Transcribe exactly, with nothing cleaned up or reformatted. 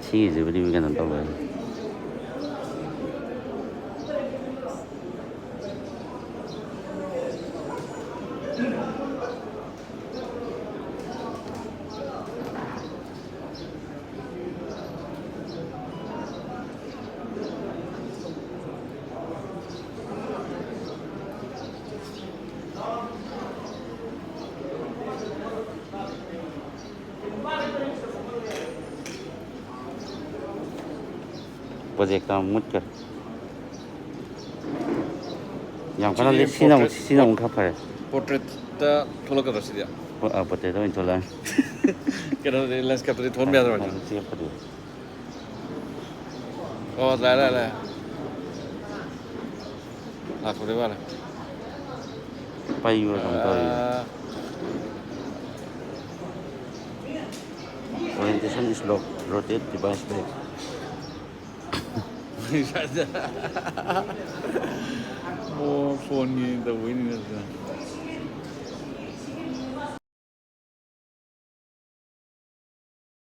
ꯁꯤꯒꯤꯁꯤꯕꯨꯗꯤ ꯀꯩꯅꯣ ꯇꯧꯋꯦ꯫ ꯄ꯭ꯔꯣꯖꯦꯛꯇ ꯑꯃꯨꯛ ꯃꯨꯠꯈ꯭ꯔꯦ꯫ ꯌꯥꯝ ꯀꯟꯅ ꯁꯤꯗꯤ ꯂꯦ-, ꯁꯤꯅ ꯑꯃꯨꯛ, ꯄꯣꯔꯇ꯭ꯔꯦꯠ-, ꯁꯤꯅ ꯑꯃꯨꯛ ꯈꯔ ꯐꯔꯦ꯫ ꯄꯣꯔꯇ꯭ꯔꯦꯠꯇ ꯊꯣꯛꯂꯛꯀꯗ꯭ꯔꯣ ꯁꯤꯗꯤ? ꯍꯣꯏ, ꯑ, ꯄꯣꯔꯇ꯭ꯔꯦꯠꯇ ꯑꯣꯏꯅ ꯊꯣꯛꯂꯛꯑꯅꯤ꯫ ꯀꯩꯅꯣꯗꯤ ꯂꯦꯟꯁꯀꯦꯞꯇꯗꯤ ꯊꯣꯛꯍꯟꯕ ꯌꯥꯗ꯭ꯔꯣ ꯍꯥꯏꯁꯦ? ꯍꯥꯏꯗꯤ ꯆꯦꯞꯄꯗꯤ꯫ ꯑꯣ, ꯂꯥꯛꯑꯦ, ꯂꯥꯛꯑꯦ, ꯂꯥꯛꯑꯦ꯫ ꯂꯥꯛꯄꯗꯤ ꯃꯥꯜꯂꯦ꯫ ꯄꯩꯕ꯭ꯔꯥ ꯀꯩꯅꯣꯝ ꯇꯧꯔꯤꯅꯦ꯫ ꯑꯥ꯫ Orientation is locked. Rotate device back. ꯑꯣ, ꯐꯣꯟꯒꯤ ꯇꯧꯕꯩꯅꯤꯅꯦ ꯑꯗꯨꯗ꯫